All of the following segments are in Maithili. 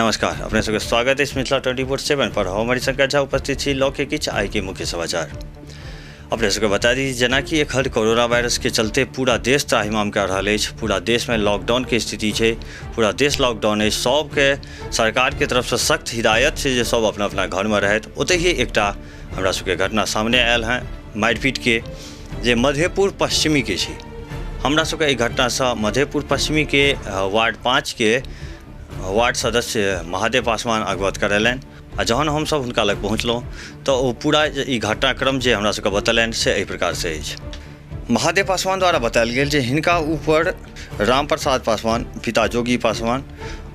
नमस्कार, अपने सबके स्वागत अछि मिथिला 24/7 पर। हम हरिशंकर झा उपस्थित छी लऽ के किछु आइके मुख्य समाचार। अपने सबके बता दी जेनाकि एखन कोरोना वायरस के चलते पूरा देश त्राहिमाम कए रहल अछि। पूरा देशमे लॉकडाउनके स्थिति छै, पूरा देश लॉकडाउन अछि। सबके सरकारके तरफसँ सख्त हिदायत छै जे सब अपना अपना घरमे रहथि। ओतहि एकटा हमरा सबके घटना सामने आयल हँ मारिपीटके, जे मधेपुर पश्चिमीके छै। हमरा सबके एहि घटनासँ मधेपुर पश्चिमीके वार्ड 5के वार्ड सदस्य महादेव पासवान अवगत करेलनि आ जहन हमसभ हुनका लग पहुँचलहुँ तऽ ओ पूरा ई घटनाक्रम जे हमरा सबके बतेलनि से एहि प्रकारसँ अछि। महादेव पासवान द्वारा बतायल गेल जे हिनका ऊपर राम प्रसाद पासवान, पिता जोगी पासवान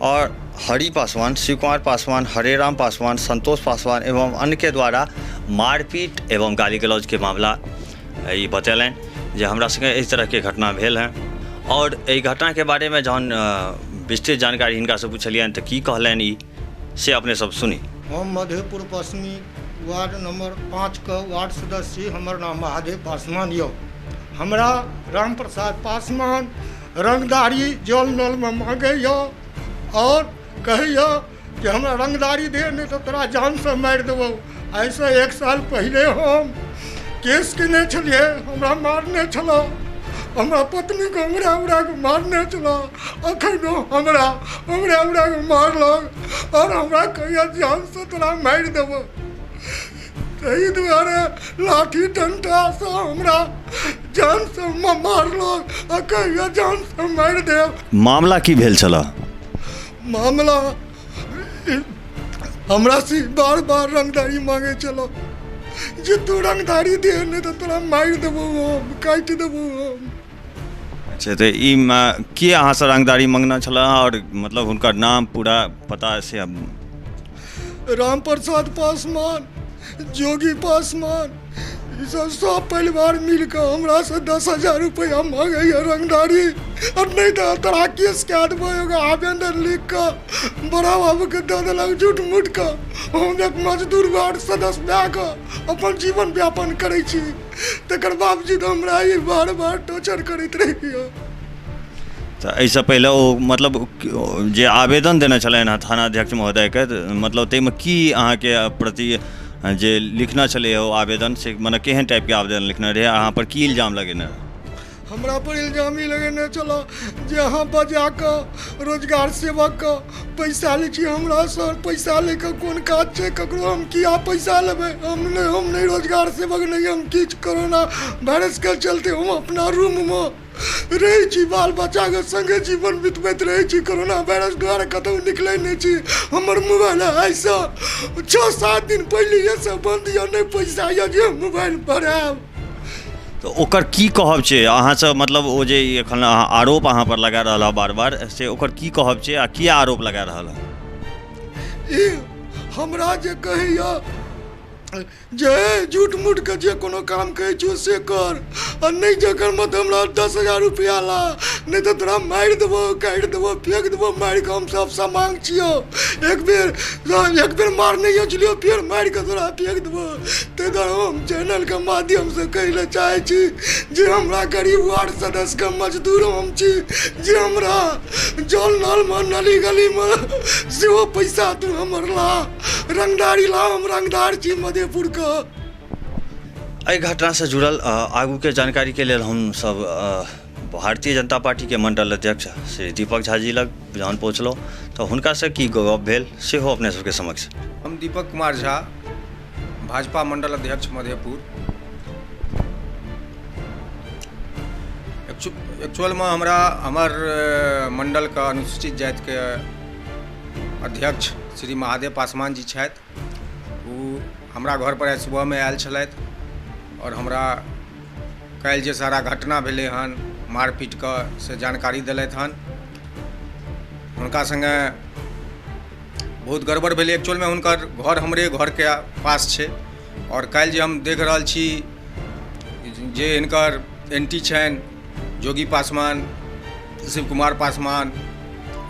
और हरि पासवान, शिव कुमार पासवान, हरे राम पासवान, संतोष पासवान एवं अन्य के द्वारा मारपीट एवं गाली गलौज के मामला ई बतेलनि जे हमरा संगे एहि तरहके घटना भेल हँ। और एहि घटनाके बारेमे जहन विस्तृत जानकारी हिनकासँ पुछलियनि तऽ की कहलनि ई से अपने सब सुनी। हम मधेपुर पश्चिमी वार्ड नंबर 5 के वार्ड सदस्य छी। हमर नाम महादेव पासवान यऽ। हमरा राम प्रसाद पासवान रंगदारी जल नलमे मांगैए और कहैए कि हमरा रंगदारी दे, नहीं तो तोरा जानसँ मारि देबौ। आइसँ 1 साल पहिले हम केस केने छलियै, हमरा मारने छलऽ, हमरा पत्नीके उड़ा उड़ाके मारने छलऽ। अखनो हमरा उड़ा उड़ाके मारलक और हमरा कहैए जानसँ तोरा मारि देबौ। ताहि दुआरे लाठी डंटासँ हमरा जानसँ मारलक आ कहैए जानसँ मारि देब। मामला की भेल छलऽ? मामला हमरा से बार बार रंगदारी मांगे छलऽ जे तू रंगदारी दे, नहीं तो तोरा मारि देबौ हम, काटि देबौ हम। अच्छा, तऽ ई के अहाँसँ रंगदारी मंगने छलऽ और मतलब हुनकर नाम पूरा पता से? राम प्रसाद पासवान, जोगी पासवान, ई सब सब परिवार मिलके हमरा से 10,000 रुपया मांगैया रंगदारी, और नहीं तो तोरा केस कए देबौ। एगो आवेदन लिख कऽ बड़ा बाबूके दऽ देलक झूठ मूठ के। हम एक मजदूर वार्ड सदस्य भए कऽ अपन जीवन यापन करै छी, तकर बावजूद हमरा ई बार बार टॉर्चर करैत रहैया। तऽ एहिसँ पहिले ओ मतलब जे आवेदन देने छलनि हँ थानाध्यक्ष महोदयके, मतलब ताहिमे की अहाँके प्रति जे लिखने छलै ओ आवेदन, से मने केहन टाइपके आवेदन लिखने रहै, अहाँ पर की इल्जाम लगेने रहै? हमरा पर इल्जाम ई लगेने छलऽ जे अहाँ बजा कऽ रोजगार सेवकके पैसा लै छी, हमरासँ पैसा लैके कोन काज छै? ककरो हम किया पैसा लेबै? हम नहि रोजगार सेवक, नहि हम किछु। कोरोना वायरसके चलते हम अपना रूममे रहै छी, बाल बच्चाके सङ्गे जीवन बितबैत रहै छी। कोरोना वायरस दुआरे कतहु निकलै नहि छी। हमर मोबाइल आइसँ 6-7 दिन पहिलेसँ बन्द यऽ, नहि पैसा यऽ जे हम मोबाइल भरायब। तऽ ओकर की कहब छै अहाँसँ? मतलब ओ जे एखन अहाँ आरोप अहाँ पर लगा रहल हँ बार बार, से ओकर की कहब छै आ किया आरोप लगा रहल हँ? ई हमरा जे कहैया जे झूठ मूठ के जे कोनो काम कहै छियौ से कर, आ नहि जे करबह तऽ हमरा 10,000 रुपया ला, नहि तऽ तोरा मारि देबौ, काटि देबौ, फेक देबौ मारि कऽ। हम सब समांग छियौ, एक बेर मारने छलियौ, फेर मारि कऽ तोरा फेक देबौ। ताहि दुआरे हम चैनलके माध्यमसँ कहै लए चाहै छी जे हमरा गरीब वार्ड सदस्यके मजदूर हम छी, जे हमरा जल नलमे नली गलीमे सेहो पैसा तू हमर ला, रंगदारी ला, हम रंगदार छी मधेपुर के। एहि घटनासँ जुड़ल आगूके जानकारीके लेल हमसभ भारतीय जनता पार्टीके मंडल अध्यक्ष श्री दीपक झा जी लग जहन पहुँचलहुँ तऽ हुनकासँ की गप भेल सेहो अपने सबके समक्ष। हम दीपक कुमार झा, भाजपा मंडल अध्यक्ष मधेपुर। एक्चुअलमे हमरा हमर मंडलके अनुसूचित जातिके अध्यक्ष श्री महादेव पासवान जी छथि। ओ हमरा घरपर आइ सुबहमे आयल छलथि आओर हमरा काल्हि जे सारा घटना भेलै हन मारपीटके से जानकारी देलथि हन। हुनका सङ्गे बहुत गड़बड़ भेलै। एक्चुअलमे हुनकर घर हमरे घरके पास छै आओर काल्हि जे हम देख रहल छी जे हिनकर एंटी छनि जोगी पासवान, शिव कुमार पासवान,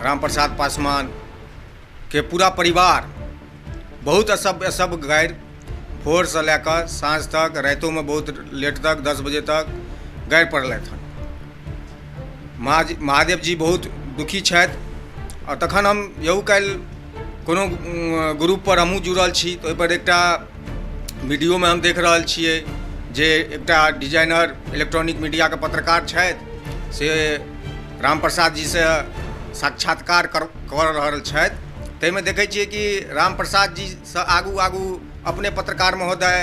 राम प्रसाद पासवान के पूरा परिवार बहुत असभ्य असभ्य गारि भोरसँ लए कऽ साँझ तक, रातिओमे बहुत लेट तक 10 बजे तक गारि पढ़लथि हन। महादेव जी बहुत दुखी छथि। आओर तखन हम यहू काल्हि कोनो ग्रुपपर हमहूँ जुड़ल छी, तऽ ओहिपर एकटा वीडियोमे हम देख रहल छियै जे एकटा डिजाइनर इलेक्ट्रॉनिक मीडियाके पत्रकार छथि, से राम प्रसाद जीसँ साक्षात्कार कऽ रहल छथि। ताहिमे देखै छियै कि राम प्रसाद जीसँ आगू आगू अपने पत्रकार महोदय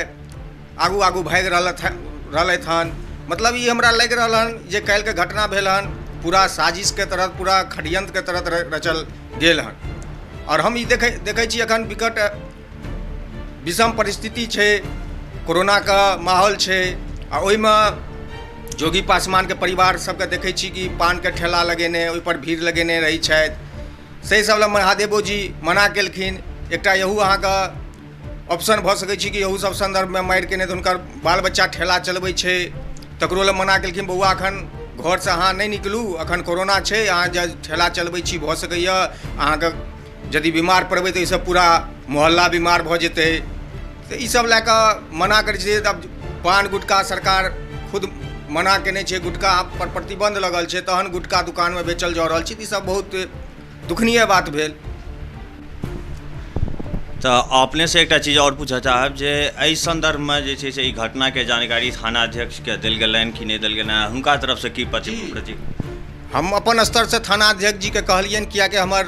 आगू आगू भागि रहलथि हन। मतलब ई हमरा लागि रहल हन जे काल्हिके घटना भेल हन पूरा साजिशके तरह, पूरा षड्यंत्रके तरह रचल गेल हन। आओर हम ई देखै छी एखन विकट विषम परिस्थिति छै, कोरोनाके माहौल छै, आ ओहिमे जोगी पासवानके परिवार सबके देखै छी कि पानके ठेला लगेने, ओहिपर भीड़ लगेने रहै छथि। से सब लए महादेवो जी मना केलखिन। एकटा इहो अहाँके ऑप्शन भऽ सकै छै कि एहू सब सन्दर्भमे मारि केने, तऽ हुनकर बाल बच्चा ठेला चलबै छै, तकरो लए मना केलखिन, बौआ एखन घरसँ अहाँ नहि निकलू, एखन कोरोना छै, अहाँ जे ठेला चलबै छी भऽ सकैए अहाँके यदि बीमार पड़बै तऽ एहिसँ पूरा मोहल्ला बीमार भऽ जेतै। तऽ ईसब लए कऽ मना करै छै। तब पान गुटखा सरकार खुद मना केने छै, गुटखा पर प्रतिबन्ध लगल छै, तहन गुटखा दुकानमे बेचल जा रहल छै। तऽ ईसब बहुत दुखनीय बात भेल। तऽ अपनेसँ एकटा चीज आओर पूछऽ चाहब जे एहि सन्दर्भमे जे छै से ई घटनाके जानकारी थानाध्यक्षके देल गेलनि कि नहि देल गेलनि, हुनका तरफसँ की प्रति? हम अपन स्तरसँ थानाध्यक्ष जीके कहलियनि, कियाकि हमर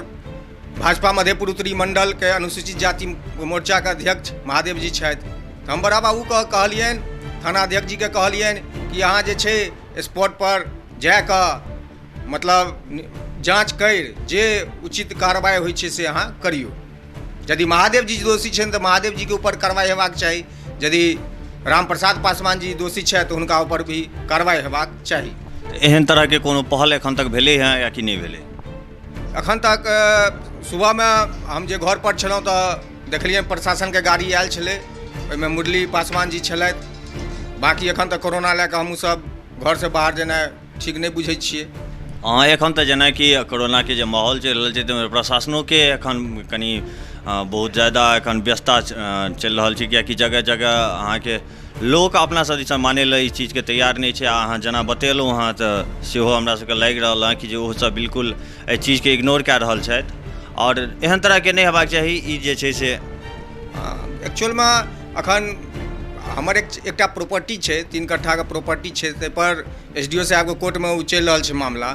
भाजपा मधेपुर उत्तरी मण्डलके अनुसूचित जाति मोर्चाके अध्यक्ष महादेव जी छथि। तऽ हम बड़ा बाबूके कहलियनि, थानाध्यक्ष जीके कहलियनि कि अहाँ जे छै स्पॉटपर जाकऽ मतलब जाँच करि जे उचित कार्रवाइ होइ छै से अहाँ करियौ। यदि महादेव जी दोषी छनि तऽ महादेव जीके ऊपर कार्रवाइ हेबाक चाही, यदि राम प्रसाद पासवान जी दोषी छथि तऽ हुनका ऊपर भी कार्रवाइ हेबाक चाही। एहन तरहके कोनो पहल एखन तक भेलै हँ या कि नहि भेलै? एखन तक सुबहमे हम जे घरपर छलहुँ तऽ देखलियनि प्रशासनके गाड़ी आयल छलै, ओहिमे मुरली पासवान जी छलथि। बाँकी एखन तऽ कोरोना लए कऽ हमहूँ सब घरसँ बाहर जेनाइ ठीक नहि बुझै छियै। अहाँ एखन तऽ जेनाकि कोरोनाके जे माहौल चलि रहल छै, ताहिमे प्रशासनोके एखन कनि बहुत ज्यादा एखन व्यस्तता चलि रहल छै, कियाकि जगह जगह अहाँके लोक अपना सब दिसन मानै लए ई चीजके तैयार नहि छै। आ अहाँ जेना बतेलहुँ हँ तऽ सेहो हमरा सबके लागि रहल हँ कि जे ओसब बिल्कुल एहि चीजके इग्नोर कए रहल छथि, आओर एहन तरहके नहि हेबाक चाही। ई जे छै से एक्चुअलमे एखन हमर एकटा प्रॉपर्टी छै, 3 कट्ठाके प्रॉपर्टी छै, ताहिपर एस डी ओ साहेबके कोर्टमे ओ चलि रहल छै मामला।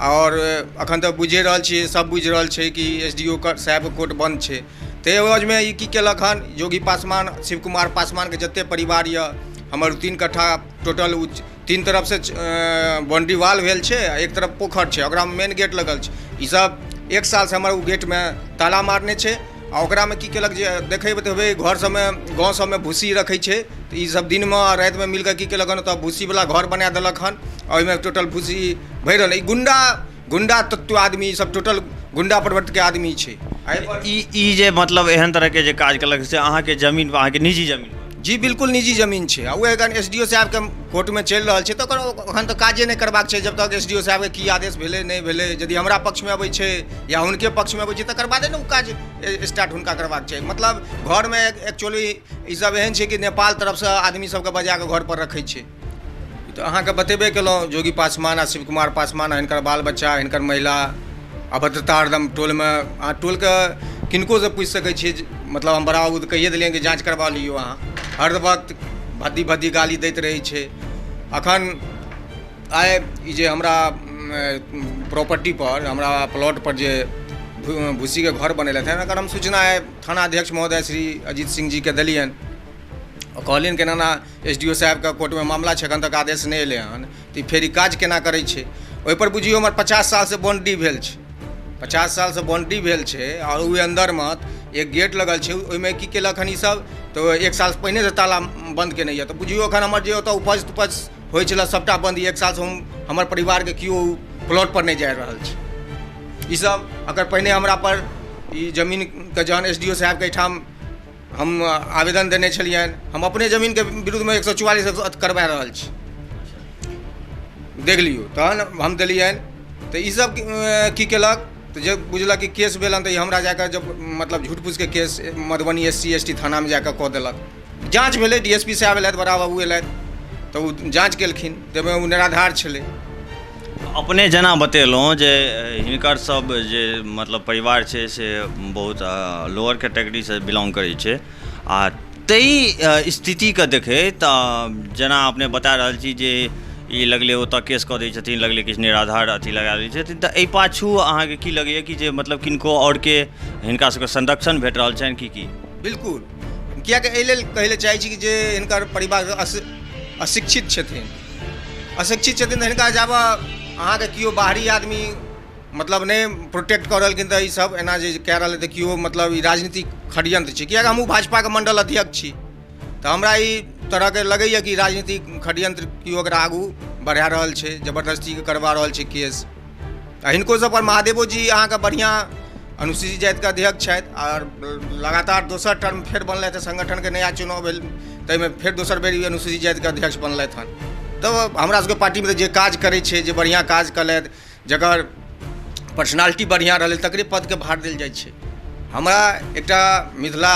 आओर एखन तऽ बुझि रहल छियै, सब बुझि रहल छै कि एस डी ओ साहेबके कोर्ट बन्द छै। ताहि एवजमे ई की केलक हन जोगी पासवान, शिव कुमार पासवानके जतेक परिवार यऽ, हमर 3 कट्ठा टोटल ओ 3 तरफसँ बाउंड्री वाल भेल छै आ एक तरफ पोखरि छै, ओकरामे मेन गेट लगल छै। ईसब 1 सालसँ हमर ओ गेटमे ताला मारने छै। आ ओकरामे की केलक जे देखैत हेबै घर सबमे, गाँव सबमे भूसी रखै छै, तऽ ईसब दिनमे आ रातिमे मिलकऽ की केलक हन, ओतऽ भूसीवला घर बना देलक हन आ ओहिमे टोटल भूसी भरि रहल। ई गुंडा तत्व आदमी, ईसब टोटल गुंडा प्रवृत्तिके आदमी छै। ई जे मतलब एहन तरहके जे काज केलक से अहाँके जमीन, अहाँके निजी जमीन? जी बिल्कुल निजी जमीन छै। आ ओ एखन एस डी ओ साहेबके कोर्टमे चलि रहल छै, तऽ ओकर एखन तऽ काजे नहि करबाक छै जब तक एस डी ओ साहेबके की आदेश भेलै नहि भेलै। यदि हमरा पक्षमे अबै छै या हुनके पक्षमे अबै छै तकर बादे ने ओ काज स्टार्ट हुनका करबाक छै। मतलब घरमे एक्चुअली ईसब एहन छै कि नेपाल तरफसँ आदमी सबके बजा कऽ घरपर रखै छै। तऽ अहाँके बतेबे केलहुँ, जोगी पासवान आ शिव कुमार पासवान, हिनकर बाल बच्चा, हिनकर महिला अभद्रता हरदम टोलमे। अहाँ टोलके किनकोसँ पूछि सकै छियै, मतलब हम बड़ा बाबू तऽ कहिए देलियनि कि जाँच करबा लियौ अहाँ। हर वक्त भद्दी भद्दी गाली दैत रहै छै। अखन आइ ई जे हमरा प्रॉपर्टीपर, हमरा प्लॉटपर जे भूसीके घर बनेलथि हँ, एकर हम सूचना थानाध्यक्ष महोदय श्री अजीत सिंह जीके देलियनि। कहलियनि कि एना एना एस डी ओ साहेबके कोर्टमे मामला छै, एखन तक आदेश नहि एलै हन, तऽ फेर ई काज केना करै छै? ओहिपर बुझियौ हमर 50 सालसँ बाउंड्री भेल छै, 50 सालसँ बाउंड्री भेल छै, आओर ओहि अन्दरमे एक गेट लगल छै। ओहिमे की केलक हन ईसब तऽ 1 साल पहिनेसँ ताला बन्द केने यऽ। तऽ बुझियौ एखन हमर जे ओतऽ उपज तुपज होइ छलै सबटा बन्द। 1 सालसँ हम हमर परिवारके केओ प्लॉटपर नहि जा रहल छै। ईसब अगर पहिने हमरा पर ई जमीनके जहन एस डी ओ साहेबके एहिठाम हम आवेदन देने छलियनि, हम अपने जमीनके विरुद्धमे 144 करबा रहल छी, देख लियौ। तहन हम देलियनि तऽ ईसब की केलक तऽ जब बुझलक कि केस भेल हन तऽ ई हमरा जाकऽ जब मतलब झूठ फूसके case Madhubani S C S T थानामे जाकऽ कऽ देलक। जाँच भेलै, डी एस पी साहब एलथि, बड़ा बाबू एलथि, तऽ ओ जाँच केलखिन, ताहिमे ओ निराधार छलै। अपने जेना बतेलहुँ जे हिनकर सब जे मतलब परिवार छै से बहुत लोअर कैटेगरीसँ बिलोंग करै छै आ ताहि स्थितिके देखैत जेना अपने बता रहल छी जे ई लगले ओतय केस कऽ दै छथिन, लगले किछु निराधार अथी लगा दै छथिन, तऽ एहि पाछू अहाँके की लगैए कि जे मतलब किनको आओरके हिनका सबके संरक्षण भेट रहल छनि की की? बिल्कुल, किएकि एहि लेल कहै लए चाहै छी कि जे हिनकर परिवार अशिक्षित छथिन, अशिक्षित छथिन तऽ हिनका जाबऽ अहाँके केओ बाहरी आदमी मतलब नहि प्रोटेक्ट कऽ रहलखिन तऽ ईसभ एना जे कए रहल तऽ केओ मतलब ई राजनीतिक षड्यंत्र छै। किएकि हमहूँ भाजपाके मण्डल अध्यक्ष छी तऽ हमरा ई तरहके लगैए कि राजनीतिक षड्यंत्र केओ एकरा आगू बढ़ा रहल छै, जबरदस्तीके करबा रहल छै केस। आ हिनको सभपर महादेवो जी अहाँके बढ़िआँ अनुसूचित जातिके अध्यक्ष छथि आओर लगातार दोसर टर्म फेर बनलथि हँ। संगठनके नया चुनाव भेल, ताहिमे फेर दोसर बेर ई अनुसूचित जातिके अध्यक्ष बनलथि हन। तऽ हमरा सबके पार्टीमे तऽ जे काज करै छै, जे बढ़िआँ काज केलथि, जकर पर्सनालिटी बढ़िआँ रहलै, तकरे पदके भार देल जाइ छै। हमरा एकटा मिथिला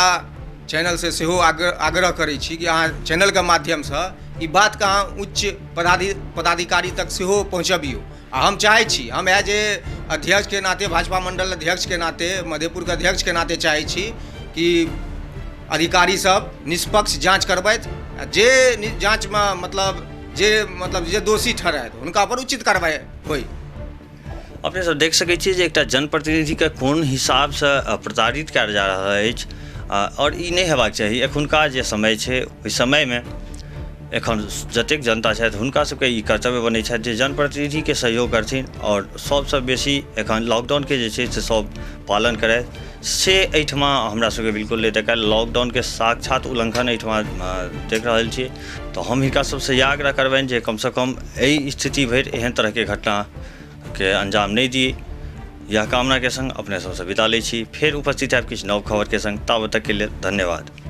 चैनलसँ सेहो आग्रह करै छी कि अहाँ चैनलके माध्यमसँ ई बातके अहाँ उच्च पदाधिकारी तक सेहो पहुँचबियौ। आ हम चाहै छी, हम एज ए अध्यक्षके नाते, भाजपा मण्डल अध्यक्षके नाते, मधेपुरके अध्यक्षके नाते चाहै छी कि अधिकारी सब निष्पक्ष जाँच करबथि आ जे जाँचमे मतलब जे दोषी ठहरायत हुनका पर उचित कार्रवाई होइ। अपने सब देख सकै छियै जे एकटा जनप्रतिनिधिके कोन हिसाबसँ प्रताड़ित कयल जा रहल अछि आओर ई नहि हेबाक चाही। एखुनका जे समय छै ओहि समयमे एखन जतेक जनता छथि हुनका सबके ई कर्तव्य बनै छथि जे जनप्रतिनिधिके सहयोग करथिन आओर सबसँ बेसी एखन लॉकडाउनके जे छै से सब पालन करथि, से एहिठमा हमरा सबके बिल्कुल नहि देखायल। लॉकडाउनके साक्षात उल्लङ्घन एहिठमा देख रहल छियै। तऽ हम हिनका सबसँ इएह आग्रह करबनि जे कमसँ कम एहि स्थिति भरि एहन तरहके घटनाके अंजाम नहि दियै। यह कामनाके संग अपने सबसँ विदा लै छी। फेर उपस्थित हैब किछु नव खबरके संग। ताबत तकके लेल धन्यवाद।